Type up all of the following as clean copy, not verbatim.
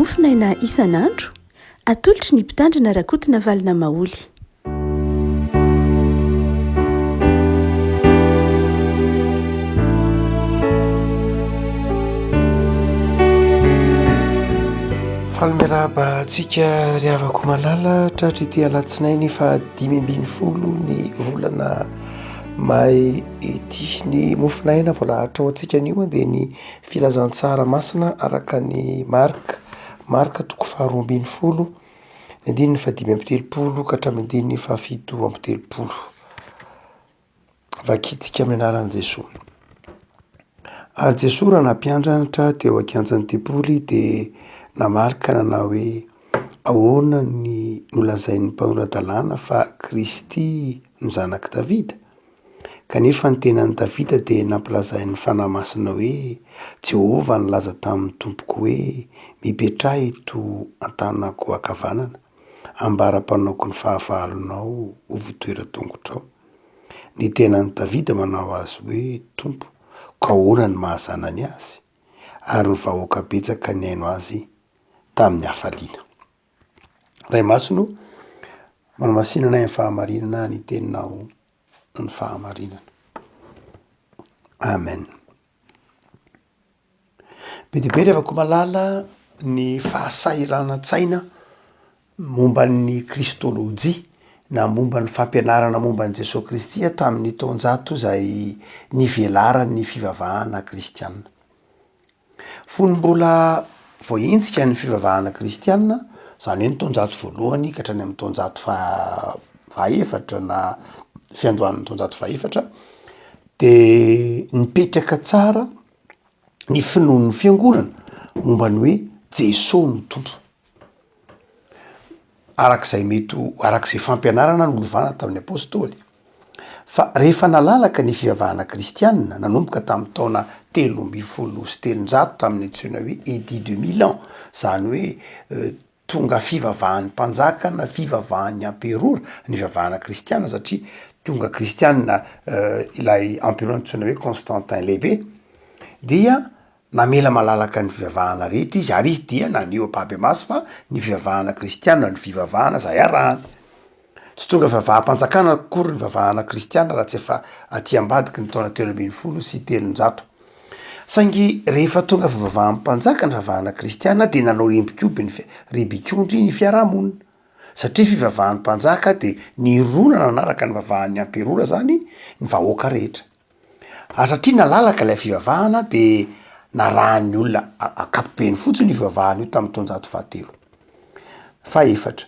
Mofonaina isan'andro, atolotry ny Mpitandrina Rakotonavalona Maholy. Faly miarahaba antsika ry havako malala tratry ity alatsinainy faha 15 ny volana may ity. Ny mofonaina voalahatra ho antsika anio dia ny Filazantsara masina araka ny Marka, Marka toko faharoa ambin'ny folo, ny andininy fahadimy amby telopolo ka hatramin'ny andininy fahafito amby telopolo. Vakintsika amin'ny anaran'i Jesoa. Ary Jesoa raha nampiandratra teo an-kianjan'ny tempoly dia namaly ka nanao hoe, ahoana ny nolazain'ny mpanora-dalàna fa Kristy no zanak'i Davida? Kanefa ny tenan'i Davida dia nampilazain'ny Fanahy Masina hoe, Jehovah nilaza tamin'ny Tompoko hoe, Mipetraha eto an-tanako ankavanana, ambara-panaoko ny fahavalonao ho fitoeran-tongotrao. Ny tenan'i Davida manao azy hoe Tompo, koa ahoana no maha zanany azy? Ary ny vahoaka betsaka nihaino azy tamin'ny hafaliana. Ray Masina o, manamasina anay amin'ny fahamarinana ny teninao ny fahamarinana. Amen. Be dia be ry havako malala ny fahasahiranan-tsaina momba ny kristolojia na momba ny fampianarana momba an'i Jesoa Kristy tamin'ny taonjato izay nivelaran'ny fivavahana kristiana. Fony mbola voahenjika ny fivavahana kristiana, izany hoe ny taonjato voalohany ka hatrany amin'ny taonjato faha fahaefatra na fiandohan'ny taonjato fahefatra de nipetraka tsara ny finoan'ny fiangonana momba ny hoe Jesoa no Tompo. Arak'izay mety ho arak'izay fampianarana nolovana tamin'ny apôstôly. Fa rehefa nalalaka ny fivavahana kristiana, nanomboka tamin'ny taona 313 tamin'ny antsoina hoe Edit de Milan, izany hoe tonga fivavahan'ny mpanjaka na fivavahan'ny amperora ny fivavahana kristiana satria tonga kristiana ilay amperora antsoina hoe Constantin lehibe, dia namela malalaka ny fivavahana rehetra izy ary izy dia naneho ampahibemaso fa ny fivavahana kristiana no fivavahana izay arahany. Tsy tonga fivavaham-panjakana akory ny fivavahana kristiana raha tsy efa aty ambadiky ny taona 313. Saingy rehefa tonga fivavaham-panjaka ny fivavahana kristiana dia nanao rembikoby ny fi- rebikondry ny fiarahamonina. Satria fivavahan'ny mpanjaka dia nirona nanaraka ny fivavahan'ny amperora zany ny vahoaka rehetra. Ary satria nalalaka ilay fivavahana dia narahan'ny olona ankapobeny fotsiny io fivavahana io tamin'ny taonjato fahatelo. Fahefatra.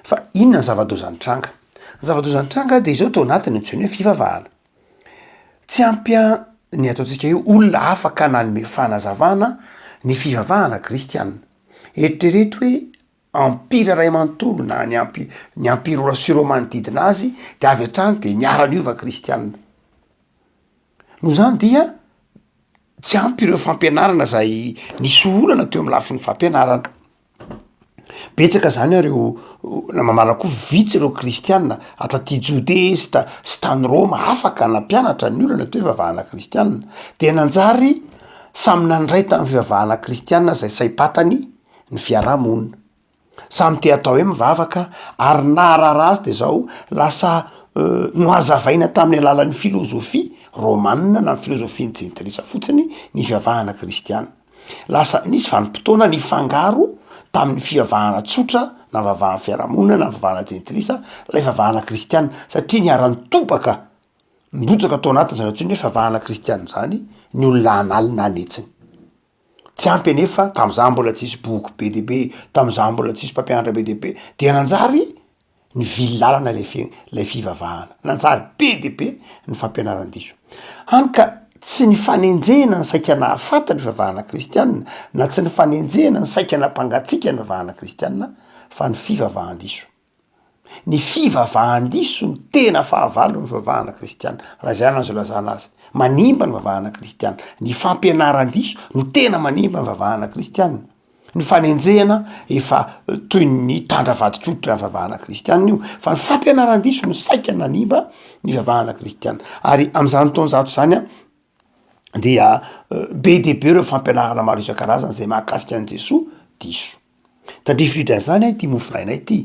Fa inona ny zava-doza nitranga? Ny zava-doza nitranga de izao tao anatin'ny antsoina hoe fivavahana. Tsy ampy ny ataontsika hoe olona afaka nanome fanazavana ny fivavahana kristiana. Eritrereto hoe empire iray manontolo na ny ampi- ny emperora sy ireo manodidina azy de avy hatrany de niara-niova kristiana. Noho izany dia tsy ampy ireo fampianarana zay nisy olana teo amy lafiny fampianarana. Betsaka zany ireo namamara koa vitsy ireo kristiana taty Jodea sy ta- sy tany Roma afaka nampianatra ny olona atao hoe fivavahana kristiana, de nanjary samy nandray tamin'ny fivavahana kristiana zay saim-patany ny fiarahamonina, samy te hatao hoe mivavaka ary naharara azy de zao lasa nohazavaina tamin'ny alalan'ny filôzôfia rômanina na ny filôzôfian'ny jentilisa fotsiny ny fivavahana kristiana. Lasa nisy vanim-potoana nifangaro tamin'ny fivavahana tsotra na vavahan'ny fiarahamonina na fivavahana jentilisa ilay fivavahana kristiana satria niara-nitobaka nirotsaka tao anatin'izany antsoina hoe fivavahana kristiana izany ny olona an'alina an'hetsiny. Tsy ampy anefa tamin'izany mbola tsisy boky be dia be, tamin'izany mbola tsisy mpampianatra be dia be, dia nanjary nivily lalana ilay fi- ilay fivavahana. Nanjary be dia be ny fampianaran-diso. Hany ka tsy ny fanenjehana ny saika nahafaty ny fivavahana kristianina, na tsy ny fanenjehana ny saika nampangatsiaka ny fivavahana kristianina, fa ny fivavahan-diso. Ny fivavahan-diso no tena fahavalon'ny fivavahana kristianina, raha izay no azo ilazana azy. Manimba ny fivavahana kristianina. Ny fampianaran-diso no tena manimba ny fivavahana kristianina. Ny fanenjehana efa toy ny tandra vadin-koditra ny fivavahana kristianina io, fa ny fampianaran-diso no saika nanimba ny fivavahana kristianina. Ary amin'izany taonjato izany an, dia be dia be ireo fampianarana maro isan-karazany izay mahakasika an'i Jesoa. diso. Tandrifindrindra an'izany ity mofonaina ity.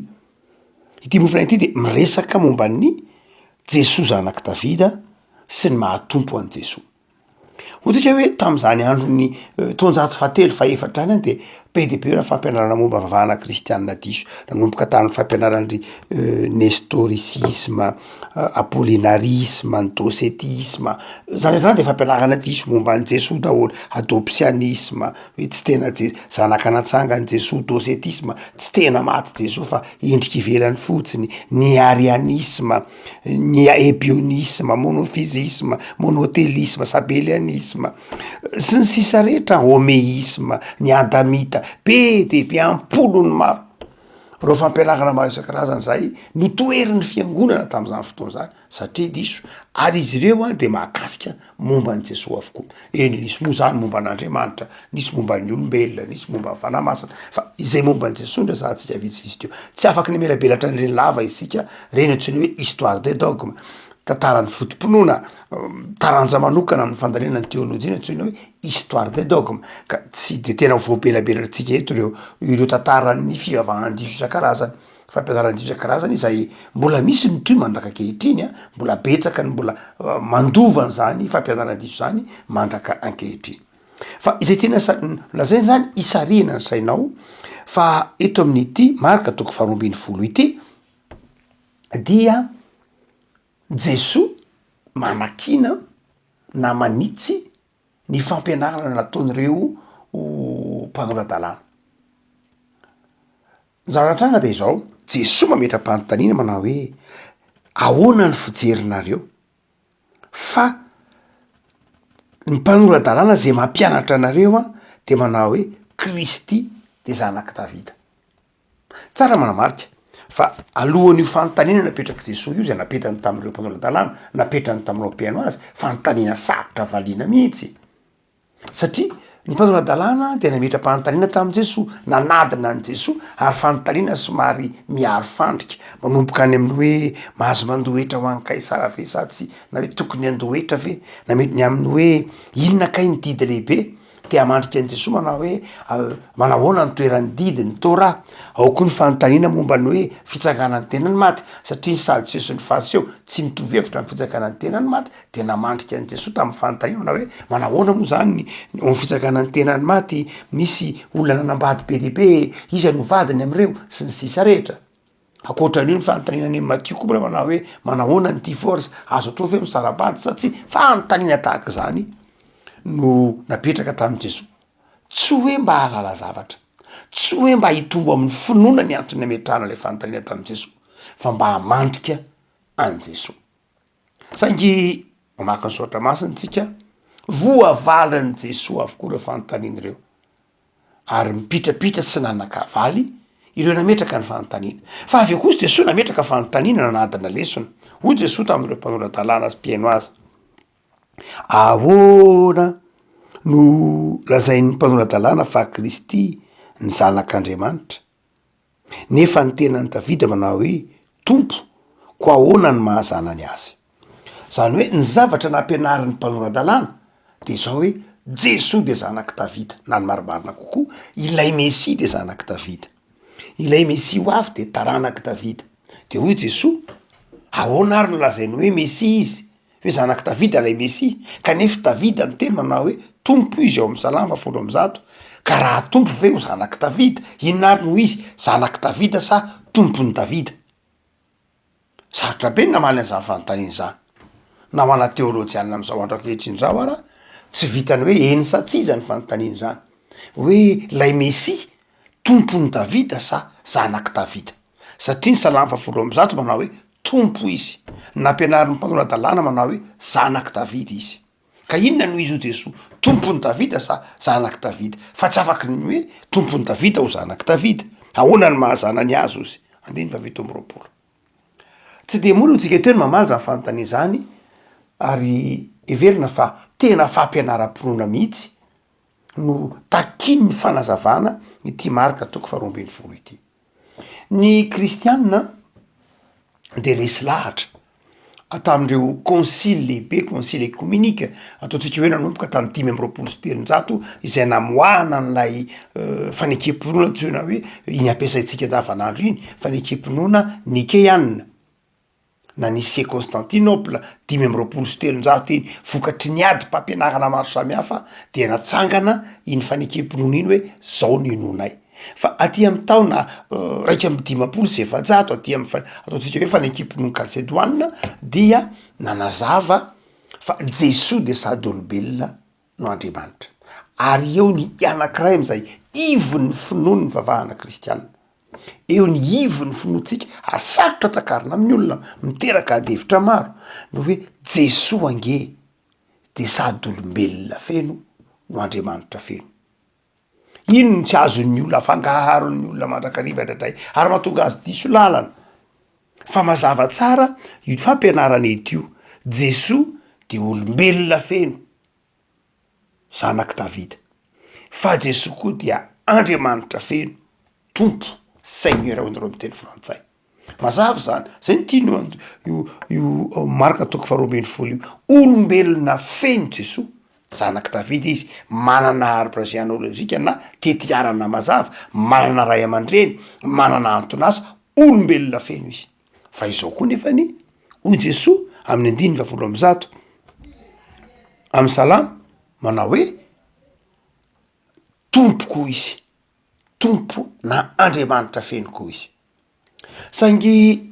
Ity mofonaina ity dia miresaka momba ny Jesoa zanak'i Davida sy ny maha Tompo an'i Jesoa. Hoy tsika hoe tamin'izany andron'ny taonjato fahatelo fahefatra any dia be dia be ireo fampianarana momba vavahana kristianina diso, nanomboka tamin'ny fampianaran-dry nestoricisme, apollinarisme, ny docetisme, zany rehetra zany de fampianarana diso momba an'i Jesoa daholo, adopsianisme, hoe tsy tena Je- zanaka natsangan'i Jesoa, docetisme, tsy tena maty Jesoa fa endrika ivelany fotsiny, ny arianisme. ny ebionisma, monofizisma, monotelisma, sabelianisma, sy ny sisa rehetra, homeisma, ny adamita, be dia be am-polony maro. Ireo fampianarana maro isan-karazany izay notoherin'ny fiangonana tamin'izany fotoana izany satria diso, ary izy ireo an dia mahakasika momba an'i Jesoa avokoa. Eny, nisy moa izany momba an'Andriamanitra, nisy momba ny olombelona, nisy momba ny Fanahy Masina, fa izay momba an'i Jesoa no resahantsika vitsivitsy teo. Tsy afaky ny hamelabelatra an'ireny lava isika, ireny antsoina hoe histoire des dogmes, tantaran'ny foto-pinoana, taranja manokana amin'ny fandalinana ny teolojia ny antsoina hoe histoire des dogmes, ka tsy de tena voabelabelarintsika eto ireo ireo tantaran'ny fivavahan-diso isan-karazany. Fampianaran-diso isan-karazany izay mbola misy mitohy mandraka ankehitriny an, mbola betsaka ny mbola mandova an'izany fampianaran-diso izany mandraka ankehitriny. Fa izay tiana sa- lazaina zany hisarihana ny sainao fa eto amin'ity Marka toko faharoa ambin'ny folo ity dia Jesoa manakiana na manitsy ny fampianarana nataon'ireo mpanora-dalàna. Ny zava-nitranga dia izao, Jesoa mametra-panontaniana manao hoe, ahoana ny fijerinareo fa ny mpanora-dalàna izay mampianatra anareo an, dia manao hoe Kristy dia zanak'i Davida. Tsara manamarika fa alohan'io fanontaniana napetrak'i Jesoa io izay napetany tamin'ireo mpanora-dalàna, napetrany tamin'ireo mpihaino azy, fanontaniana sarotra valiana mihitsy. Satria ny mpanora-dalàna dia nametra-panontaniana tamin'i Jesoa, nanadina an'i Jesoa, ary fanontaniana somary miharo fandrika, manomboka any amin'ny hoe mahazo mandoa hetra ho an'i Kaisara ve sa tsia, na hoe tokony handoa hetra ve, na mety ny amin'ny hoe inona kay ny didy lehibe, te hamandrika an'i Jesoa manao hoe manahoana ny toeran'ny didy, ny Torah, ao koa ny fanontaniana momba ny hoe fitsanganan'ny tenan'ny maty, satria ny Sadoseo sy ny Fariseo tsy mitovy hevitra amin'ny fitsanganan'ny tenan'ny maty, Dia namandrika an'i Jesoa tamin'ny fanontaniana hoe, Manahoana moa izany ny eo amin'ny fitsanganan'ny tenan'ny maty, misy olona nanambady be dia be, iza no vadiny amin'ireo? sy ny sisa rehetra. Ankoatra an'io ny fanontaniana an'i Matio koa mbola manao hoe, manahoana ny divorce, azo atao ve misara-bady sa tsia? Fanontaniana tahaka izany no napetraka tamin'i Jesoa. Tsy hoe mba hahalala zavatra, tsy hoe mba hitombo amin'ny finoana ny antony nametrahana ilay fanontaniana tamin'i Jesoa, fa mba hamandrika an'i Jesoa. Saingy mamaky ny soratra masina tsika, voavalin'i Jesoa avokoa ireo fanontaniana ireo, ary mipitrapitra tsy nanan-kavaly ireo nametraka ny fanontaniana. Fa avy eo kosa Jesoa nametraka fanontaniana nanadina lesona. Hoy Jesoa tamin'ireo mpanora-dalàna sy mpihaino azy, Ahoana no lazain'ny mpanora-dalàna fa Kristy ny Zanak'Andriamanitra? Nefa ny tenan'i Davida manao hoe, Tompo, koa ahoana no maha zanany azy? Izany hoe ny zavatra nampianarin'ny mpanora-dalàna dia izao hoe, Jesoa dia zanak'i Davida, na ny marimarina kokoa, ilay Mesia dia zanak'i Davida. Ilay Mesia ho avy dia taranak'i Davida. Dia hoy Jesoa, Ahoana ary no lazainy hoe Mesia izy? Hoe zanak'i Davida ilay Mesia, kanefa Davida miteny manao hoe, Tompo izy ao amin'ny Salamo faha 110, ka raha Tompo ve ho zanak'i Davida? Inona ary no izy, zanak'i Davida sa Tompon'i Davida? Sarotra be ny namaly an'izany fanontaniana izany. Na ho ana teolojianina amin'izao andro ankehitriny izao ara, tsy vitan'ny hoe eny sa tsia izany fanontaniana izany. Hoe ilay Mesia, Tompon'i Davida sa zanak'i Davida? Satria ny Salamo faha 110 manao hoe Tompo izy. Nampianarin'ny mpanora-dalàna manao hoe zanak'i Davida izy. Ka inona no izy hoy Jesoa? Tompon'i Davida sa zanak'i Davida? Fa tsy afaky ny hoe tompon'i Davida ho zanak'i Davida. Ahoana no maha zanany azy hozy? Andininy faha 27. Tsy dia mora hoy tsika teo ny mamaly izany fanontaniana izany ary heverina fa tena fampianaram-pinoana mihitsy no takian'ny fanazavana ity Marka toko faha 12 ity. Ny kristianina dia resy lahatra. Tamin'ireo konsily lehibe, concile ecumenique, ataontsika hoe nanomboka tamin'ny 325 izay namoahana an'ilay fanekem-pinoana antsoina hoe iny ampiasaintsika andavanandro iny, fanekem-pinoana nikeana na Nicée-Constantinople, 325 iny, vokatry ny adim-pampianarana maro samihafa dia natsangana iny fanekem-pinoana iny hoe zao no inoanay. Fa aty amin'ny taona 451, aty amin'ny fa- ataontsika hoe fanekem-pinoan'i Kalsedoanina dia nanazava fa Jesoa dia sady olombelona no Andriamanitra. Ary eo ny anankiray amin'izay ivon'ny finoan'ny fivavahana kristiana. Eo ny ivon'ny finoantsika ary sarotra takarina amin'ny olona, miteraka ady hevitra maro, ny hoe Jesoa ange de sady olombelona feno no Andriamanitra feno. Iny no tsy azon'ny olona afangaron'ny olona mandrakariva indraindray ary mahatonga azy diso lalana. Fa mazava tsara io fampianarana eto io, Jesoa dia olombelona feno, zanak'i Davida. Fa Jesoa koa dia Andriamanitra feno, Tompo, Seigneur hoy nareo amin'ny teny frantsay. Mazava izany, zay no tiany io io Marka toko faharoa ambin'ny folo io, olombelona feno Jesoa, zanak'i Davida izy, manana arbre généalogique na tetiarana mazava, manana ray aman-dreny, manana anton'asa, olombelona feno izy. Fa izao koa nefany, hoy Jesoa amin'ny andininy fahafolo ambizato amin'ny Salamo manao hoe, Tompoko izy, Tompo na Andriamanitra feno koa izy. Saingy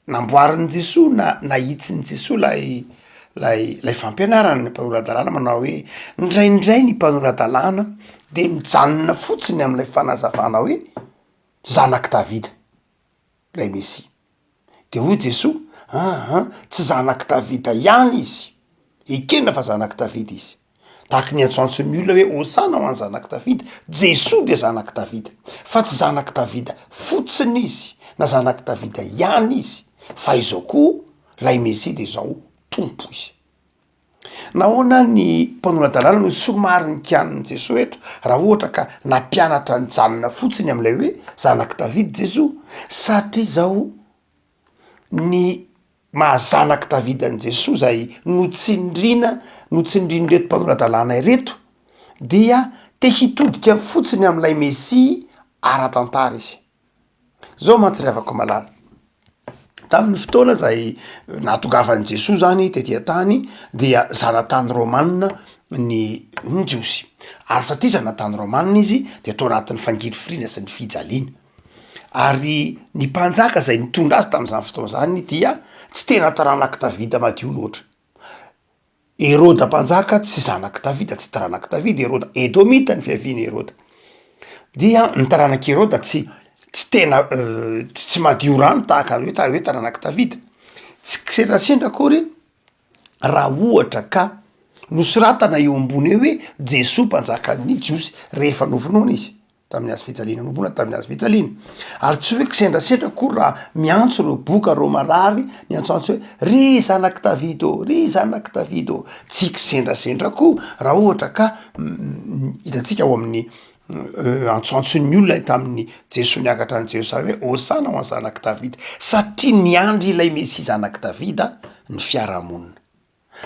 namboarin'i Jesoa na nahitsin'i Jesoa lay lay lay fampianarana ny mpanora-dalàna manao hoe indraindray ny mpanora-dalàna de mijanona fotsiny am'lay fanazavana hoe zanak'i Davida. Ilay Mesia. Dia hoy Jesoa, Aa, tsy zanak'i Davida ihany izy. Ekena fa zanak'i Davida izy. Tahaky ny antsoantson'ny olona hoe, Hosana ho an'ny zanak'i Davida. Jesoa dia zanak'i Davida. Fa tsy zanak'i Davida fotsiny izy, na zanak'i Davida ihany izy, fa izao koa, ilay Mesia dia izao, Tompo izy. Nahoana ny mpanora-dalàna no somary nikianin'i Jesoa eto, raha ohatra ka nampianatra nijanona fotsiny amin'ilay hoe zanak'i Davida Jesoa? Satria izao ny maha zanak'i Davida an'i Jesoa izay notsindriana, notsindrian'ireto mpanora-dalàna ireto dia te hitodika fotsiny amin'ilay Mesia ara-tantara izy. Zao mantsy ry havako malala, tamin'ny fotoana zay nahatongavan'i Jesoa zany tety an-tany dia zanatany rômanina ny ny jiosy, ary satria zanatany rômanina izy de tao anatin'ny fangirifiriana sy ny fijaliana, ary ny mpanjaka zay nitondra azy tamin'izany fotoana zany dia tsy tena taranak'i Davida madio loatra. Heroda mpanjaka tsy zanak'i Davida, tsy taranak'i Davida Heroda, Edomita ny fiavian'i Heroda. Dia ny taranak'i Heroda tsy tsy tena tsy madio rano tahaka ny hoe hoe taranak'i Davida. Tsy kisendrasendra akory raha ohatra ka nosoratana eo ambony eo hoe Jesoa mpanjakan'ny Jiosy rehefa novonoina izy. tamin'ny hazo fijaliana, nohomboana tamin'ny hazo fijaliana. Ary tsy hoe kisendrasendra akory raha miantso ireo boka, ireo marary, miantsoantso hoe, Ry zanak'i Davida ô! Ry zanak'i Davida ô! Tsy kisendrasendra koa raha ohatra ka hitantsika ao amin'ny antsoantson'ny olona tamin'ny Jesoa niakatra any Jerosalema hoe, Hosana ho an'ny zanak'i Davida, satria niandry ilay Mesia zanak'i Davida ny fiarahamonina.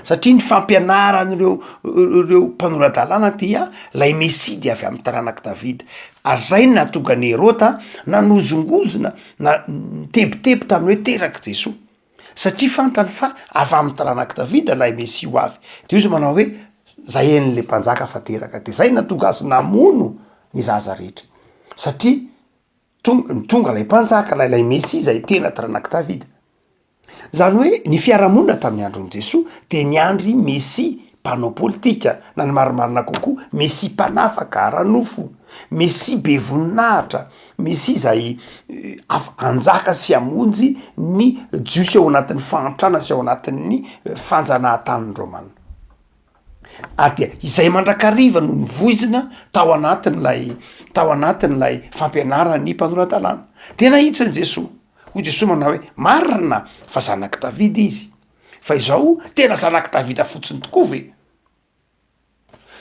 Satria ny fampianaran'ireo ireo mpanora-dalàna dia lay Mesia dia avy amin'ny taranak'i Davida. Ary zay no nahatonga an'i Heroda nanozongozona na nitebiteby tamin'ny hoe terak'i Jesoa. Satria fantany fa avy amin'ny taranak'i Davida lay Mesia ho avy. De hoy izy manao hoe zay henon'le mpanjaka fa teraka. De zay no nahatonga azy namono ny zaza rehetra. Satria tong- tonga lay mpanjaka, lay lay Mesia zay tena taranak'i Davida. Izany hoe ny fiarahamonina tamin'ny andron'i Jesoa dia niandry Mesia mpanao politika, na ny marimarina kokoa, Mesia mpanafaka ara-nofo, Mesia be voninahitra, Mesia izay afa hanjaka sy hamonjy ny Jiosy ao anatin'ny fahantrana sy ao anatin'ny fanjanahantanin'ny Romana. Ary dia izay mandrakariva no novoizina tao anatin'ilay tao anatin'ilay fampianaran'ny mpanora-dalàna. Dia nahitsin'i Jesoa. Hoy Jesoa manao hoe, Marina fa zanak'i Davida izy. Fa izao, tena zanak'i Davida fotsiny tokoa ve?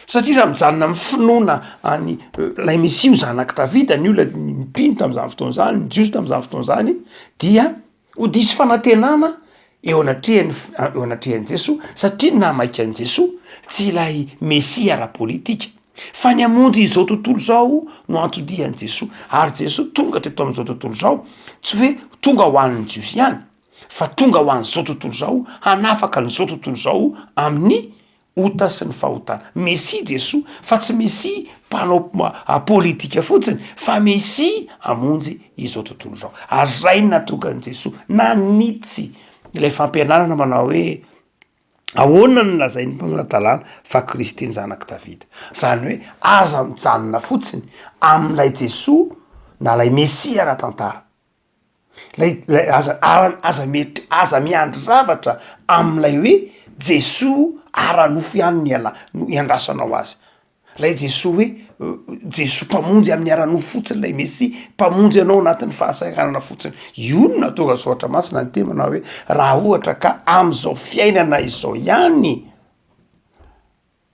Satria raha mijanona amin'ny finoana an'i ilay Mesia ho zanak'i Davida ny olona, ny mpino tamin'izany fotoana izany, ny Jiosy tamin'izany fotoana izany, dia ho diso fanantenana. Eo anatrehan'ny eo anatrehan'i Jesoa, satria ny nahamaika an'i Jesoa tsy ilay Mesia ara-politika, fa ny hamonjy izao tontolo izao no anton-dian'i Jesoa. Ary Jesoa tonga teto amin'izao tontolo izao, tsy hoe tonga ho an'ny Jiosy ihany, fa tonga ho an'izao tontolo izao, hanafaka an'izao tontolo izao amin'ny ota sy ny fahotana. Mesia Jesoa, fa tsy Mesia mpanao politika fotsiny, fa Mesia hamonjy izao tontolo izao. Ary zay no nahatonga an'i Jesoa nanitsy ilay fampianarana manao hoe, ahoana no lazain'ny mpanora-dalàna fa Kristy ny zanak'i Davida? Zany hoe aza mijanona fotsiny amin'ilay Jesoa na ilay Mesia ara-tantara. Lay lay aza aza mieritre- aza miandry zavatra am'lay hoe Jesoa ara-nofo ihany no iala- no iandrasanao azy, lay Jesoa hoe Jesoa mpamonjy amin'ny ara-nofo fotsiny lay Mesia, mpamonjy anao anatin'ny fahasahiranana fotsiny, io no nahatonga ny soratra masina niteny manao hoe raha ohatra ka am'zao fiainana izao ihany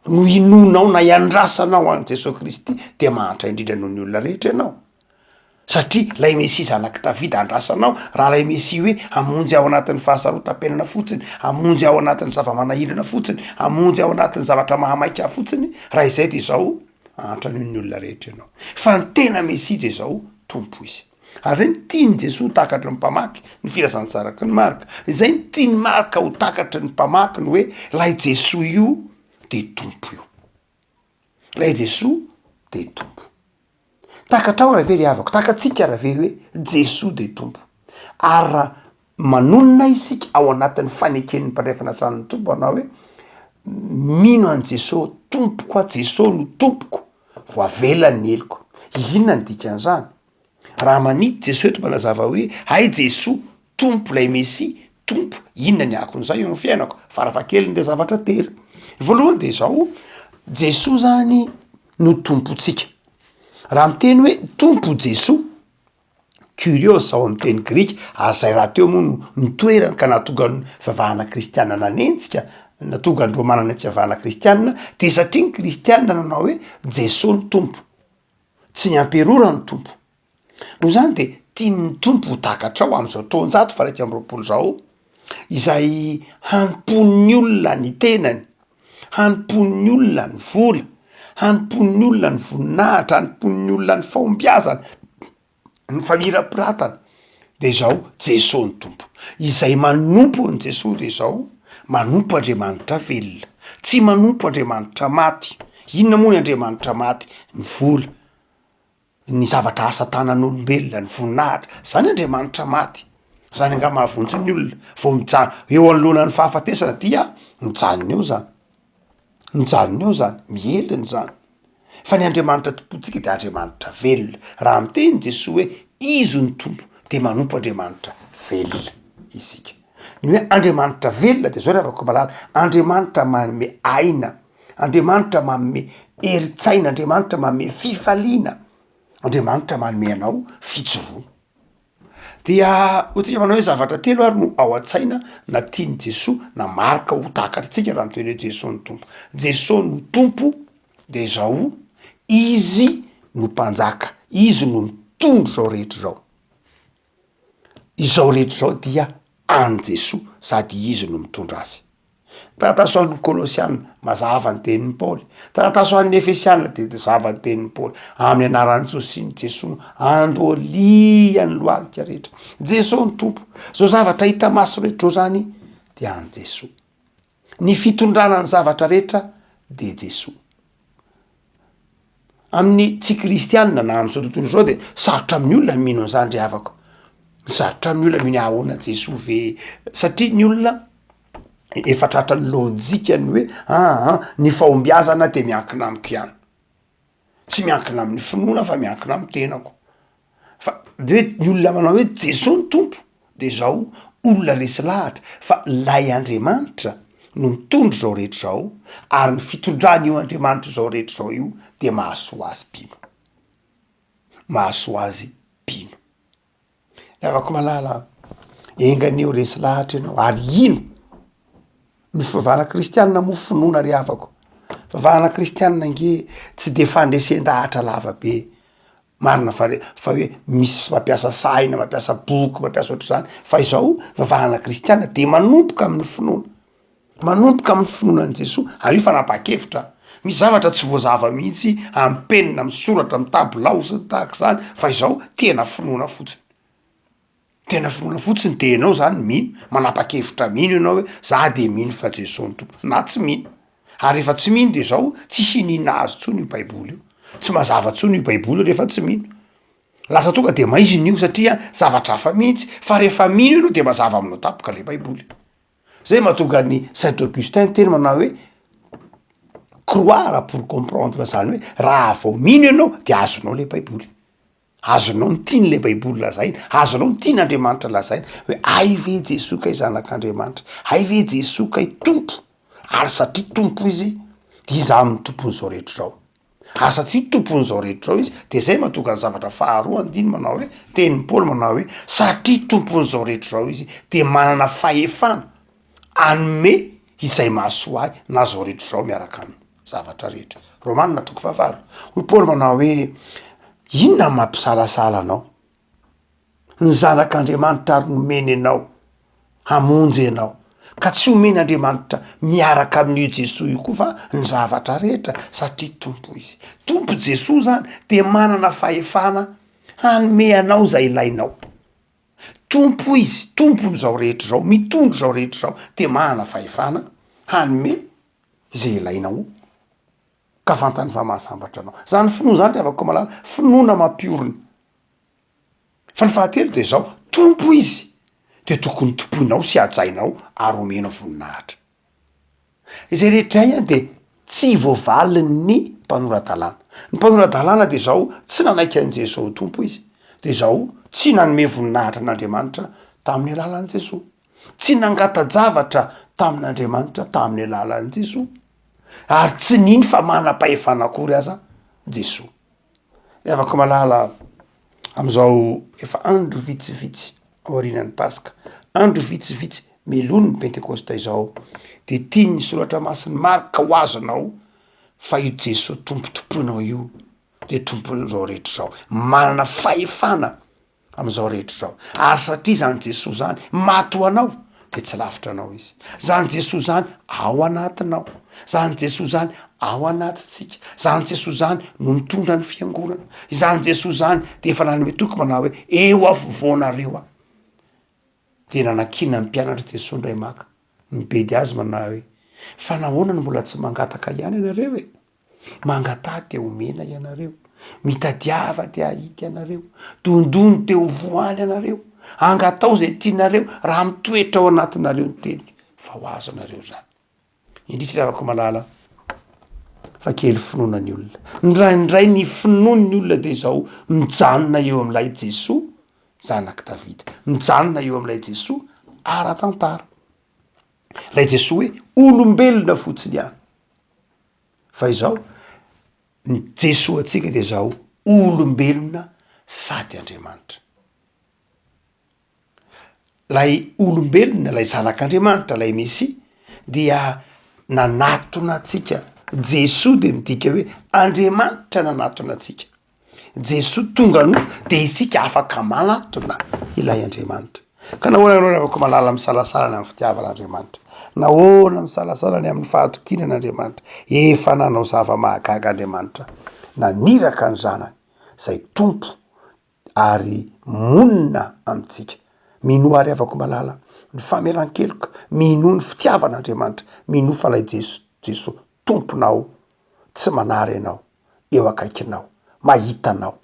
no inoanao na iandrasanao an'i Jesoa Kristy dia mahantra indrindra noho ny olona rehetra ianao, satria lay Mesia zanak'i Davida andrasanao, raha lay Mesia hoe hamonjy ao anatin'ny fahasarotam-piainana fotsiny, hamonjy ao anatin'ny zava-manahirana fotsiny, hamonjy ao anatin'ny zavatra mahamaika fotsiny, raha izay de izao hahantra noho ny olona rehetra ianao, fa ny tena Mesia de izao Tompo izy. Ary izay no tian'i Jesoa ho takatry ny mpamaky ny filazantsaraky ny Marka. Izay no tian'i Marka ho takatry ny mpamaky ny hoe ilay Jesoa io de Tompo io. Ilay Jesoa de Tompo. Takatrao ra ve ry havako, takatsika ra ve hoe Jesoa de Tompo. Ary raha manonona isika ao anatin'ny faneken'ny mpandray fanasan'ny Tompo hanao hoe mino an'i Jesoa Tompoko aho, Jesoa no Tompoko, voavela ny heloko. Inona ny dikan'izany? Raha manity Jesoa eto manazava hoe hay Jesoa Tompo ilay Mesia, Tompo, inona ny akon'izay eo amin'ny fiainako? Farafahakeliny dia zavatra telo. Ny voalohany dia izao, Jesoa zany no Tompontsika. Raha miteny hoe Tompo Jesoa, Kyrios ao amin'ny teny grika, ary izay rahateo moa no nitoerany ka nahatonga ny fivavahana kristiana nanenjika, nahatonga ny Romana nanenjika fivavahana kristiana, dia satria ny kristiana nanao hoe Jesoa no Tompo. Tsy ny amperora no Tompo. Noho izany dia tian'ny Tompo ho takatrao amin'izao taonjato faha-21 izao, izay hanompoan'ny olona ny tenany, hanompoan'ny olona ny vola, hanompoan'ny olona ny voninahitra, hanompoan'ny olona ny fahombiazana, ny famirapiratana, de izao Jesoa ny Tompo. Izay manompo an'i Jesoa de izao manompo Andriamanitra velona, tsy manompo Andriamanitra maty. Inona moa ny Andriamanitra maty? Ny vola, ny zavatra asa tanan'olombelona, ny voninahitra, zany Andriamanitra maty, zany angaha mahavonjy ny olona, vao mijanona eo anoloanan'ny fahafatesana dia mijanona eo zany, mijanona eo zany, mihelina zany. Fa ny Andriamanitra tompontsika dia Andriamanitra velona. Raha miteny Jesoa hoe Izy no Tompo dia manompo Andriamanitra velona isika. Ny hoe Andriamanitra velona dia zao ry havako malala, Andriamanitra manome aina, Andriamanitra manome herin-tsaina, Andriamanitra manome fifaliana, Andriamanitra manome anao fijoroana. Dia hoy tsika manao hoe zavatra telo ary no ao an-tsaina na tian'i Jesoa na marika ho takatritsika raha miteny hoe Jesoa no Tompo. Jesoa no Tompo de izao, Izy no Mpanjaka, Izy no mitondra izao rehetra izao. Izao rehetra izao dia an'i Jesoa sady Izy no mitondra azy. Taratasy ho an'ny Kolosiana, mazava ny tenin'i Paoly. Taratasy ho an'ny Efesiana, dia mazava ny tenin'i Paoly. Amin'ny anaran'i Josiny Jesoa, andolian'ny lohalika rehetra. Jesoa ny Tompo. Zao zavatra hita maso rehetra zao zany dia an'i Jesoa. Ny fitondrana ny zavatra rehetra dia Jesoa. Amin'ny tsy kristianina na amin'izao tontolo izao de sarotra amin'ny olona ny mino an'izany ry havako, sarotra amin'ny olona mino hoe ahoana Jesoa ve, satria ny olona efa tratran'ny lôjikany hoe aa ny fahombiazana de miankina amiko ihany, tsy miankina amin'ny finoana fa miankina amy tenako. Fa de hoe ny olona manao hoe Jesoa ny Tompo de zao olona resy lahatra fa lay Andriamanitra no mitondra izao rehetra izao ary ny fitondrany io Andriamanitra izao rehetra izao io de mahasoa azy mpino, mahasoa azy mpino. Ry havako malala a, enga anie ho resy lahatra ianao ary hino ny fivavahana kristianina moa finoana ry havako, fivavahana kristianina ange tsy de fandresen-dahatra lava be. Marina fa re fa hoe misy mampiasa saina, mampiasa boky, mampiasa ohatr'izany, fa izao fivavahana kristiana de manomboka amin'ny finoana, manomboka amin'ny finoana an'i Jesoa, ary io fanapahan-kevitra, misy zavatra tsy voazava mihitsy amin'ny penina, amin'ny soratra, amin'ny tabilao sy ny tahak'izany, fa izao tena finoana fotsiny. Tena finoana fotsiny de enao zany mino, manapa-kevitra mino ianao hoe za de mino fa Jesoa no Tompo, na tsy mino, ary rehefa tsy mino de zao tsisy iniana azy tsony io baiboly io, tsy mazava tsony io baiboly io rehefa tsy mino, lasa tonga de maizina io satria zavatra hafa mihitsy, fa rehefa mino ianao de mazava aminao tampoka le baiboly, zay mahatonga an'i saint Augustin niteny manao hoe croire pour comprendre zany hoe raha vao mino ianao de azonao le baiboly. Azonao ny tian'ilay baiboly lazaina, azonao ny tian'Andriamanitra lazaina hoe hay ve Jesoa kay zanak'Andriamanitra, hay ve Jesoa kay Tompo, ary satria Tompo Izy de Izy no Tompon'izao rehetra izao, ary satria Tompon'izao rehetra izao Izy de zay mahatonga ny zavatra faharoa andininy manao hoe, tenin'i Paoly manao hoe satria Tompon'izao rehetra izao Izy de manana fahefana hanome izay mahasoa ahy na zao rehetra izao miaraka aminy. Zavatra rehetra. Romana toko fahavalo. Hoy Paoly manao hoe, Inona no mampisalasala anao? Ny Zanak'Andriamanitra ary nomeny anao hamonjy anao, ka tsy omen'Andriamanitra miaraka amin'io Jesoa io koa va ny zavatra rehetra, satria Tompo Izy. Tompo Jesoa zany dia manana fahefana hanome anao izay ilainao. Tompo Izy, Tompon'izao rehetra izao, mitondra izao rehetra izao, dia manana fahefana hanome izay ilainao ka fantany fa mahasambatra anao. Zany finoana zany ry havako malala, finoana mampiorina. Fa ny fahatelo de zao, Tompo Izy de tokony tompoinao sy hajainao ary omenao voninahitra. Izay rehetra izay an de tsy voavalin'ny mpanora-dalàna. Ny mpanora-dalàna de zao, tsy nanaiky an'i Jesoa ho Tompo izy, de zao tsy nanome voninahitra an'Andriamanitra tamin'ny alalan'i Jesoa. Tsy nangata-javatra tamin'Andriamanitra tamin'ny alalan'i Jesoa, ary tsy nino fa manam-pahefana akory aza Jesoa. Ry havako malala, amin'izao efa andro vitsivitsy aorianan'ny Paska, andro vitsivitsy mialoha ny Pentekosta izao, dia tian'ny Soratra Masin'i Marka ho azonao fa io Jesoa Tompo tompoinao io dia Tompon'izao rehetra izao, manana fahefana amin'izao rehetra izao. Ary satria izany Jesoa izany maty ho anao de tsy lavitra anao izy. Zany Jesoa zany ao anatinao, zany Jesoa zany ao anatintsika, zany Jesoa zany no mitondra ny fiangonana, izany Jesoa zany de efa nanome toky manao hoe eo afovoanareo aho. De nanakiana ny mpianatra Jesoa indray maka, nibedy azy manao hoe fa nahoana no mbola tsy mangataka ihany ianareo e? Mangataha dia homena ianareo, mitadiava dia hahita ianareo, dondony dia ho voany ianareo, angatao izay tianareo raha mitoetra ao anatinareo ny teniko fa ho azonareo izany. Indrisy ry havako malala fa kely finoana ny olona. Indraindray ny finoan'ny olona dia izao mijanona eo amin'ilay Jesoa zanak'i Davida, mijanona eo amin'ilay Jesoa ara-tantara. Ilay Jesoa hoe olombelona fotsiny ihany. Fa izao, ny Jesoa antsika dia izao, olombelona sady Andriamanitra. Ilay olombelona, ilay zanak'Andriamanitra, ilay Mesia dia nanatona antsika. Jesoa dia midika hoe Andriamanitra nanatona antsika. Jesoa tonga nofo de isika afaka manatona ilay Andriamanitra. Ka nahoana ianao ry havako malala misalasala ny amin'ny fitiavana Andriamanitra? Nahoana misalasala ny amin'ny fahatokiana an'Andriamanitra? Efa nanao zava-mahagaga Andriamanitra, naniraka ny Zanany, izay Tompo ary monina amintsika. Minoa ry havako malala ny famelan-keloka, minoa ny fitiavan'Andriamanitra, minoa fa ilay Jeso Jesoa Tomponao tsy manary anao. eo akaikinao, mahita anao,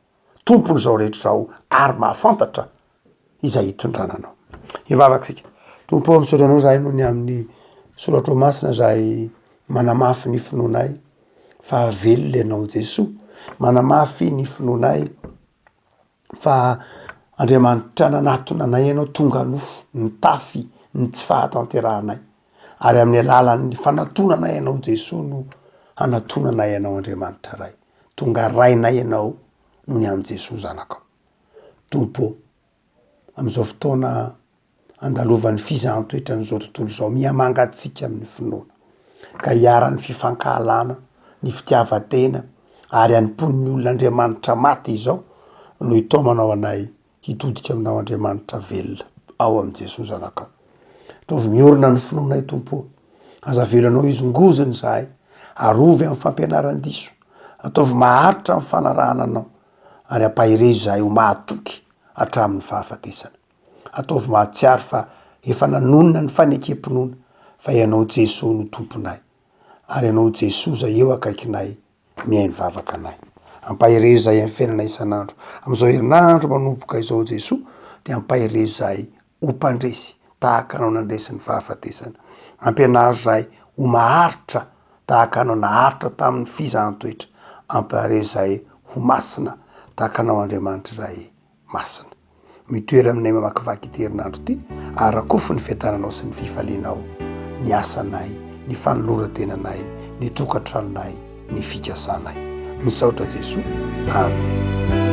Tompon'izao rehetra izao ary mahafantatra izay hitondrana anao. Hivavaka isika. Tompo ô, misaotra anao izahay noho ny amin'ny soratrao masina izay manamafy ny finoanay fa velona ianao Jesoa, manamafy ny finoanay fa Andriamanitra nanatona anay ianao tonga nofo nitafy ny tsy fahatanterahanay ary amin'ny alalan'ny fanatonanay anao Jesoa no hanatonanay anao Andriamanitra Ray. Tonga Rainay ianao noho ny amin'i Jesoa Zanakao. Tompo ô, amin'izao fotoana andalovan'ny fizahan-toetran'izao tontolo izao, miha-mangatsiaka amin'ny finoana, ka iharan'ny fifankahalana, ny fitiavan-tena, ary hanompoan'ny olona Andriamanitra maty izao. no itaomanao anay hitodika aminao Andriamanitra velona ao amin'i Jesoa Zanakao. Ataovy miorina ny finoanay Tompo ô. Aza avelanao hizongozona izahay. Arovy amin'ny fampianaran-diso. Ataovy maharitra amin'ny fanarahana Anao ary ampaherezo izahay ho mahatoky hatramin'ny fahafatesana. Ataovy mahatsiaro fa efa nanonona ny fanekem-pinoana fa Ianao Jesoa no Tomponay ary Ianao Jesoa izay eo akaikinay mihaino vavaka anay. Ampaherezo izahay amin'ny fiainana isan'andro. Amin'izao herinandro manomboka izao Jesoa dia ampaherezo izahay ho mpandresy tahaka Anao nandresy ny fahafatesana. Ampianaro izahay ho maharitra tahaka Anao naharitra tamin'ny fizahan-toetra. Ampaherezo izahay ho masina tahaka Anao Andriamanitra Ray masina. Mitoera aminay mamakivaky ity herinandro ity ary rakofy ny fiadananao sy ny fifalianao, ny asanay, ny fanoloran-tenanay, ny tokantranonay, ny fikasanay. Misaotra Jesoa. Amen.